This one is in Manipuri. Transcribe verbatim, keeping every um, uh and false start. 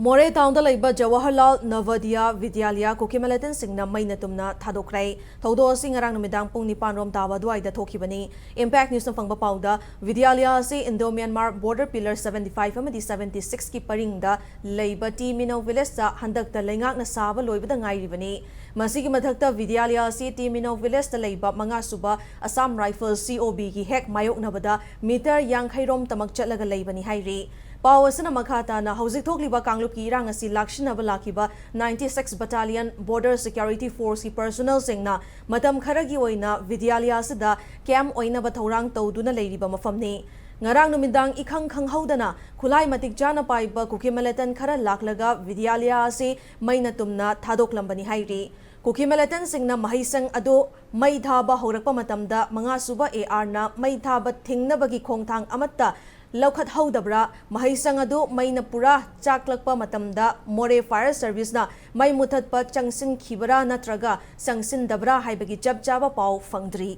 ꯃꯣꯔꯦ ꯇꯥꯎꯟꯗ ꯂꯩꯕ ꯖꯋꯥꯍꯔꯂꯥꯜ ꯅꯚꯣꯗꯌ ꯚꯤꯗ꯭ꯌꯥꯂꯌ ꯀꯨꯀꯤ ꯃꯤꯂꯤꯇꯦꯟꯁꯤꯡꯅ ꯃꯩꯅ ꯇꯨꯝꯅ ꯊꯥꯗꯣꯛꯈ꯭ꯔꯦ꯫ ꯊꯧꯗꯣꯛ ꯑꯁꯤ ꯉꯔꯥꯡ ꯅꯨꯃꯤꯗꯥꯡ ꯄꯨꯡ ꯅꯤꯄꯥꯟ ꯔꯣꯝ ꯇꯥꯕ ꯑꯗꯨꯋꯥꯏꯗ ꯊꯣꯛꯈꯤꯕꯅꯤ꯫ ꯏꯝꯄꯦꯛ ꯅ꯭ꯌꯨꯁꯅ ꯐꯪꯕ ꯄꯥꯎꯗ, ꯚꯤꯗ꯭ꯌꯥꯂꯌ ꯑꯁꯤ Indo Myanmar border pillar seventy five ꯑꯃꯗꯤ seventy six ꯀꯤ ꯄꯔꯤꯡꯗ ꯂꯩꯕ ꯇꯤ ꯃꯤꯅꯣ ꯚꯤꯂꯦꯖꯇ ꯍꯟꯗꯛꯇ ꯂꯩꯉꯥꯛꯅ ꯁꯥꯕ ꯂꯣꯏꯕꯗ ꯉꯥꯏꯔꯤꯕꯅꯤ꯫ ꯃꯁꯤꯒꯤ ꯃꯊꯛꯇ, ꯚꯤꯗ꯭ꯌꯥꯂꯌ ꯑꯁꯤ ꯇꯤ ꯃꯤꯅꯣ ꯚꯤꯂꯦꯖꯇ ꯂꯩꯕ ꯃꯉꯥ ꯁꯨꯕ Assam rifle, C O B ꯒꯤ ꯍꯦꯛ ꯃꯥꯌꯣꯛꯅꯕꯗ ꯃꯤꯇꯔ ꯌꯥꯡꯈꯩ ꯔꯣꯝ ꯇꯃꯛ ꯆꯠꯂꯒ ꯂꯩꯕꯅꯤ ꯍꯥꯏꯔꯤ꯫ ꯄꯥꯎ ꯑꯁꯤꯅ ꯃꯈꯥ ꯇꯥꯅ ꯍꯧꯖꯤꯛ ꯊꯣꯛꯂꯤꯕ ꯀꯥꯡꯂꯨꯞꯀꯤ ꯏꯔꯥꯡ ꯑꯁꯤ ꯂꯥꯛꯁꯤꯟꯅꯕ ꯂꯥꯛꯈꯤꯕ ninety six Battalion Border Security Force ꯀꯤ personnel ꯁꯤꯡꯅ ꯃꯇꯝ ꯈꯔꯒꯤ ꯑꯣꯏꯅ ꯚꯤꯗ꯭ꯌꯥꯂꯌ ꯑꯁꯤꯗ ꯀꯦꯝꯞ ꯑꯣꯏꯅꯕ ꯊꯧꯔꯥꯡ ꯇꯧꯗꯨꯅ ꯂꯩꯔꯤꯕ ꯃꯐꯝꯅꯤ꯫ ꯉꯔꯥꯡ ꯅꯨꯃꯤꯗꯥꯡ ꯏꯈꯪ ꯈꯪꯍꯧꯗꯅ ꯈꯨꯠꯂꯥꯏ ꯃꯇꯤꯛ ꯆꯥꯅ ꯄꯥꯏꯕ ꯀꯨꯀꯤ ꯃꯤꯂꯤꯇꯦꯟ ꯈꯔ ꯂꯥꯛꯂꯒ ꯚꯤꯗ꯭ꯌꯥꯂꯌ ꯑꯁꯤ ꯃꯩꯅ ꯇꯨꯝꯅ ꯊꯥꯗꯣꯛꯂꯝꯕꯅꯤ ꯍꯥꯏꯔꯤ꯫ ꯀꯨꯀꯤ ꯃꯤꯂꯤꯇꯦꯟꯁꯤꯡꯅ ꯃꯍꯩꯁꯪ ꯑꯗꯨ ꯃꯩ ꯊꯥꯕ ꯍꯧꯔꯛꯄ ꯃꯇꯝꯗ ꯃꯉꯥ ꯁꯨꯕ AR ꯅ ꯃꯩ ꯊꯥꯕ ꯊꯤꯡꯅꯕꯒꯤ ꯈꯣꯡꯊꯥꯡ ꯑꯃꯠꯇ ꯂꯧꯈꯠꯍꯧꯗꯕ꯭ꯔꯥ, ꯃꯍꯩꯁꯪ ꯑꯗꯨ ꯃꯩꯅ ꯄꯨꯔꯥ ꯆꯥꯛꯂꯛꯄ ꯃꯇꯝꯗ ꯃꯣꯔꯦ Fire Service ꯅ ꯃꯩ ꯃꯨꯊꯠꯄ ꯆꯪꯁꯤꯟꯈꯤꯕꯔꯥ ꯅꯠꯇ꯭ꯔꯒ ꯆꯪꯁꯤꯟꯗꯕ꯭ꯔꯥ ꯍꯥꯏꯕꯒꯤ ꯆꯞ ꯆꯥꯕ ꯄꯥꯎ ꯐꯪꯗ꯭ꯔꯤ꯫